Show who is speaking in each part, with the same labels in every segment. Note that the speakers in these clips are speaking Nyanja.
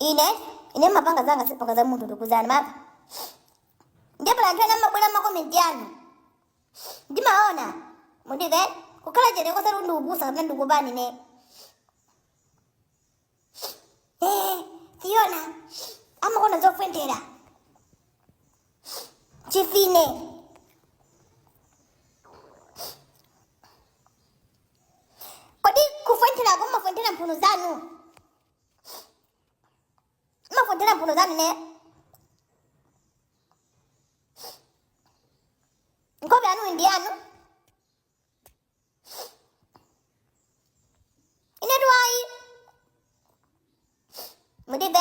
Speaker 1: Ine mapanga zanga, sipanga za munthu. Ndikuzani mapa, ndipo anthu ena amabwera ma comment anu ndimaona. Mundive, kukhala chete kosati ndikupusa kapena ndikupani ne. Fiona amakonda zofwentera chifine. Kodi kufwenterako mumafwentera mphuno zanu? Mumafwentera mphuno zanu ne? Nkhope yanu ndi yanu? Inetu ayi. Mundive,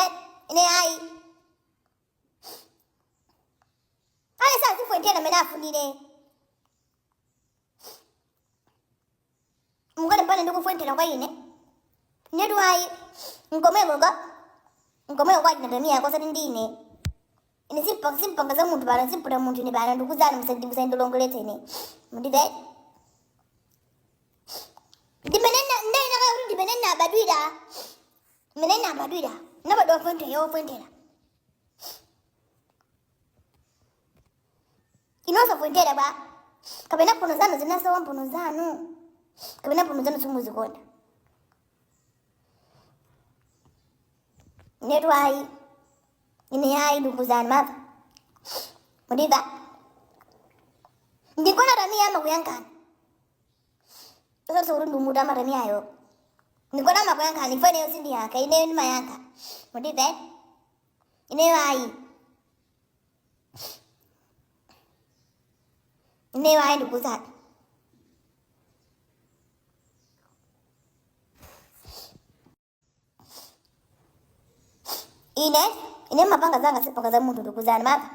Speaker 1: ine ayi. Aliyense azifwentera mmene afunire. Mukalimbane ndikufwentera kwa ine? Inetu ayi. Nkomweko ka nkomweko kwa Tamia, kosati ndi ine. Ine simpanga za munthu pano, simputa munthu ine pano. Ndikuzani, musandilongoletse ine. Mundive, ndimene ndayinaka kuti ndimene nabadwira, mmene nabadwira, nabadwa ofwentera, ofwentera. Inu osafwentera bwa? Kapena mphuno zanu zinasowa mphuno zanu, kapena mphuno zanu simuzikonda? Inetu ayi, ine ayi. Ndikuzani mapa, mundiva, ndikona Tamia amakuyankhani, osati kuti ndimutama Tamiayo. Ndikona amakuyankhani ifo, ineyo sindiyankha, ineyo ndimayankha. Mundive, ineyo ayi, ineyo ayi. Ndikuzani, ine mapanga zanga, sipanga za munthu. Ndikuzani mapa,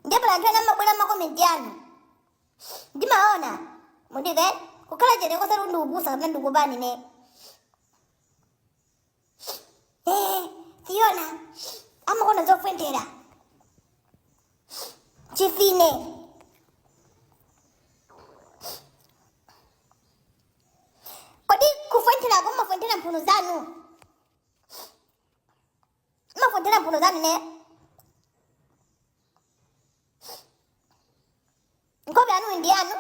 Speaker 1: ndipo anthu ena amabwera ma comment anu ndimaona. Mundive, kukhala chete kosati ndikupusa kapena ndikupani ne. Fiona amakonda zofwentera chifine. Kodi kufwenterako mumafwentera mphuno zanu? Mumafwentera mphuno zanu ne? Nkhope yanu ndi yanu?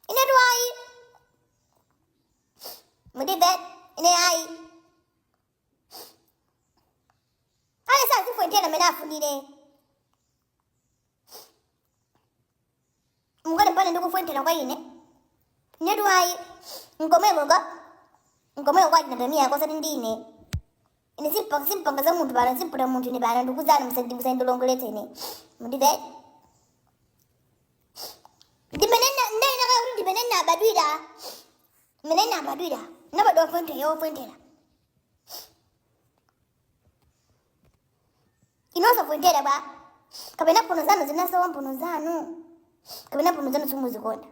Speaker 1: Inetu ayi. Mundive, ine ayi. Aliyense azifwentera mmene afunire. Mukalimbane ndikufwentera kwa ine? Inetu ayi. Nkomweko ka nkomweko kwa Tamia, kosati ndi ine. Ine simpanga za munthu pano, simputa munthu ine pano. Ndikuzani, musandilongoletse ine. Mundive, ndimene ndayinaka kuti ndimene nabadwira, mmene nabadwira, nabadwa ofwentera, ofwentera. Inu osafwentera bwa? Kapena mphuno zanu zinasowa mphuno zanu, kapena mphuno zanu simuzikonda?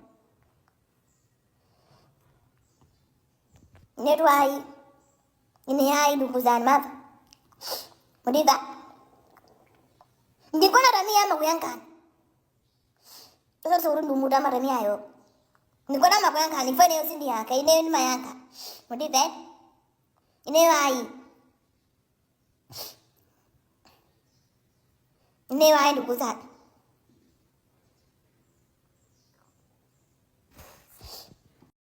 Speaker 1: Inetu ayi, ine ayi. Ndikuzani mapa, mundiva, ndikona Tamia amakuyankhani, osati kuti ndimutama Tamiayo. Ndikona amakuyankhani ifo, ineyo sindiyankha, ineyo ndimayankha. Mundive, ineyo ayi, ineyo ayi. Ndikuzani,